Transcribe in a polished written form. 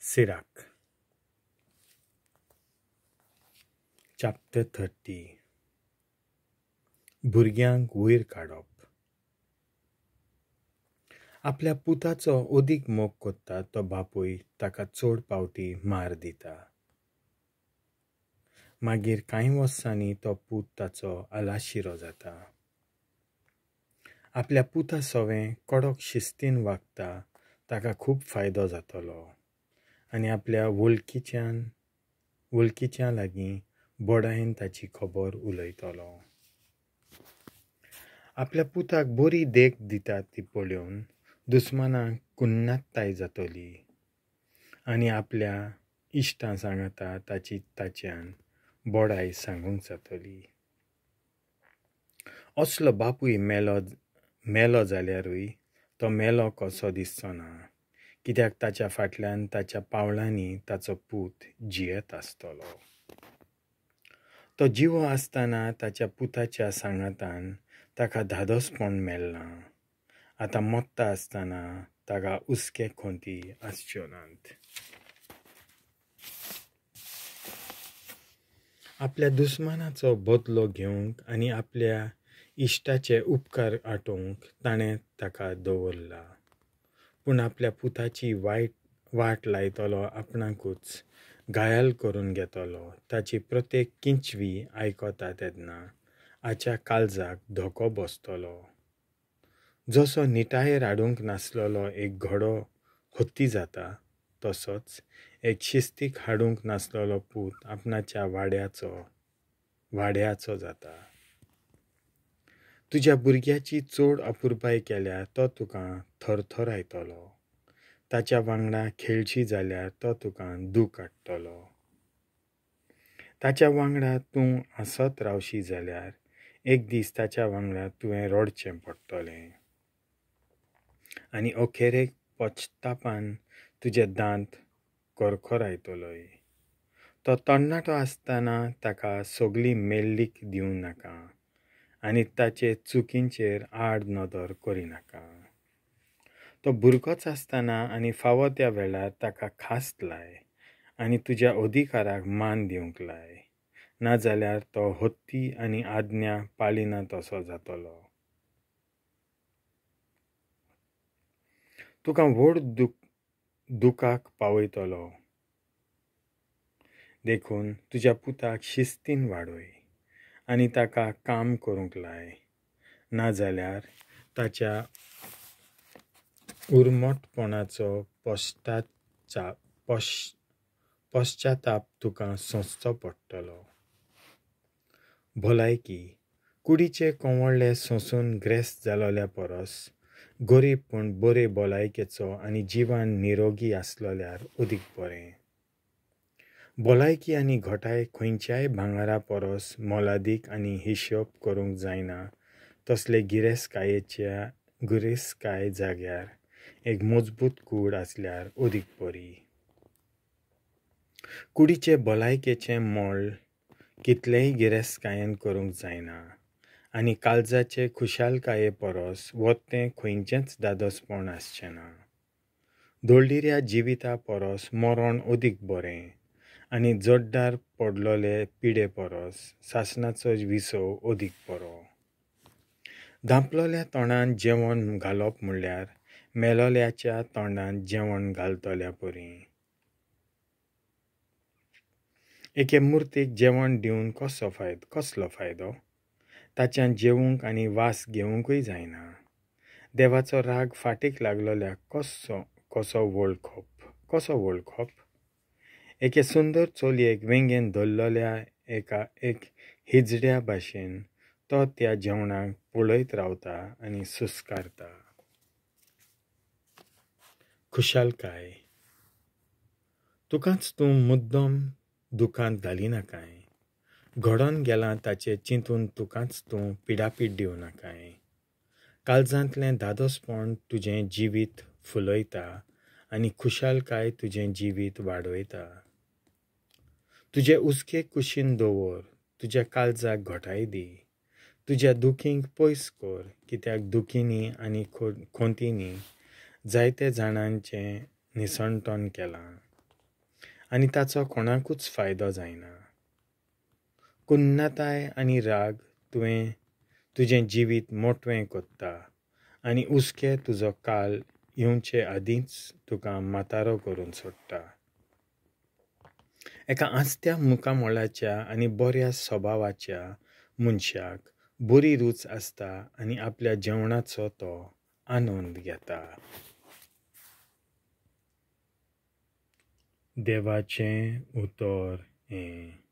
Sirach chapter 30. भुरग्यांक वयर काडप. आपल्या पुताचो अदीक मोग करता तो बापूय ताका चड पावटी मार दिता. मागीर कांय वर्सांनी तो पूत ताचो आलाशिरो जाता. आपल्या पुता सवें कडक शिस्तीन वागता ताका खूब फायदो जातलो आनी आपल्या वळखीच्या लागीं बडायेन ताची खबर उलयतलो. आपल्या पुताक बरी देख दिता ती पळोवन दुस्मानाक कुन्नात्ताय जातली आनी आपल्या इश्टां सांगाता ताची ताच्यान बडाय सांगूंक जातली. असलो बापूय मेलो जाल्यारूय तो मेलो कसो दिसचो ना, कित्याक ताच्या फाटल्यान ताच्या पावलांनी ताचो पूत जियेत आसतलो. तो जिवो आसतना ताच्या पुताच्या सांगातान ताका धादोसपण मेळ्ळां. आतां मोत्ता आसतना ताका हुस्के खंती आसच्यो नात. आपल्या दुस्मानाचो बदलो घेवंक आनी आपल्या इश्टाचे उपकार आटोवंक ताणें ताका दवरला. पूण आपल्या पुताची वाट लायतलो आपणाकूच घायल करून घेतलो. ताची प्रत्येक किंचवी आयकता तेन्ना आच्या काळजाक धोको बसतलो. जसो निटायेर हाडूंक नासलेलो एक घोडो हत्ती जाता, तसोच एक शिस्तीक हाडूंक नासलेलो पूत आपणाच्या वाड्याचो जाता. तुज्या भुरग्याची चड अपुरबाय केल्यार तो तुका थरथरायतलो. ताच्या वांगडा खेळशी जाल्यार तो तुका दूख काडटलो. ताच्या वांगडा तूं हांसत रावशी जाल्यार एक दीस ताच्या वांगडा तुवें रडचें पडटलें आनी अखेरेक पश्चातापान तुजे दांत करखरायतलोय. तो तरणाटो आसतना ताका सगली मेल्लीक दिवं नाका आनी ताचे चुकींचेर आड नदर करिनाका. तो भुरगोच आसतना आनी फावो त्या वेळार ताका खास्त लाय आनी तुज्या अधिकाराक मान दिवंक लाय, नाजाल्यार तो हत्ती आनी आज्ञा पाळिना तसो जातलो. तुका व्हड दुखाक पावयतलो. देखून तुज्या पुताक शिस्तीन वाडय आनी ताका काम करूंक लाय, नाजाल्यार ताच्या उर्मटपणाचो पश्चाताप तुका सोंसचो पडटलो. भलायकी कुडीचे कंवळ्ळे सोंसून ग्रेस्त जालोल्या परस गरीब पूण बरे भलायकेचो आनी जिवान निरोगी आसलोल्यार अदीक बरें. भलायकी आनी घटाय खंयच्याय भांगरा परस मोलादीक आनी हिशोब करूंक जायना तसले गिरेस्तकाय जाग्यार एक मजबूत कूड आसल्यार अदीक बरी. कुडीचे भलायकेचें मोल कितलेय गिरेस्तकायेन करूंक जायना आनी काळजाचे खुशालकाये परस वत्तें खंयचेंच धादोसपण आसचें ना. दळडिऱ्या जिविता परस मरण अदीक बरें आनी जोड्डार पडलोले पिडे परस सासणाचो विसव अदीक बरो. धांपलोल्या तोंडान जेवण घालप म्हणल्यार मेलोल्याच्या तोंडान जेवण घालतल्या परी. एके मुर्तीक जेवण दिवन कसलो फायदो? ताच्यान जेवंक आनी वास घेवंकूय जायना. देवाचो राग फाटीक लागलोल्याक कसो वळखप? एके सुंदर चलयेक वेंगेन धरलोल्या एक हिजड्या भाशेन तो त्या जेवणाक पळयत रावता आनी सुस्कारता. खुशालकाय. तुकाच तूं मुद्दम दुखांत घालिनाकाय. घडोन गेलां ताचें चिंतून तुकाच तूं पिडापीड दिवं नाकाय. काळजांतलें धादोसपण तुजें जिवीत फुलयता आनी खुशालकाय तुजें जिवीत वाडयता. तुजे हुस्के कुशीन दवर, तुज्या काळजाक घटाय दी, तुज्या दुखींक पयस कर, कित्याक दुखींनी आनी खंतींनी जायते जाणांचें निसणटण केलां. आनी ताचो कोणाकूच फायदो जायना. कुन्नताय आनी राग तुवें तुजें जिवीत मोटवें कोत्ता आनी हुस्के तुजो काल येवचे आदींच तुका म्हातारो करून सोडटा. एका आस्त्या मुखामळाच्या आनी बऱ्या सभावाच्या मनशाक बरी रूच आसता आनी आपल्या जेवणाचो तो आनंद घेता. देवाचें उतर हें.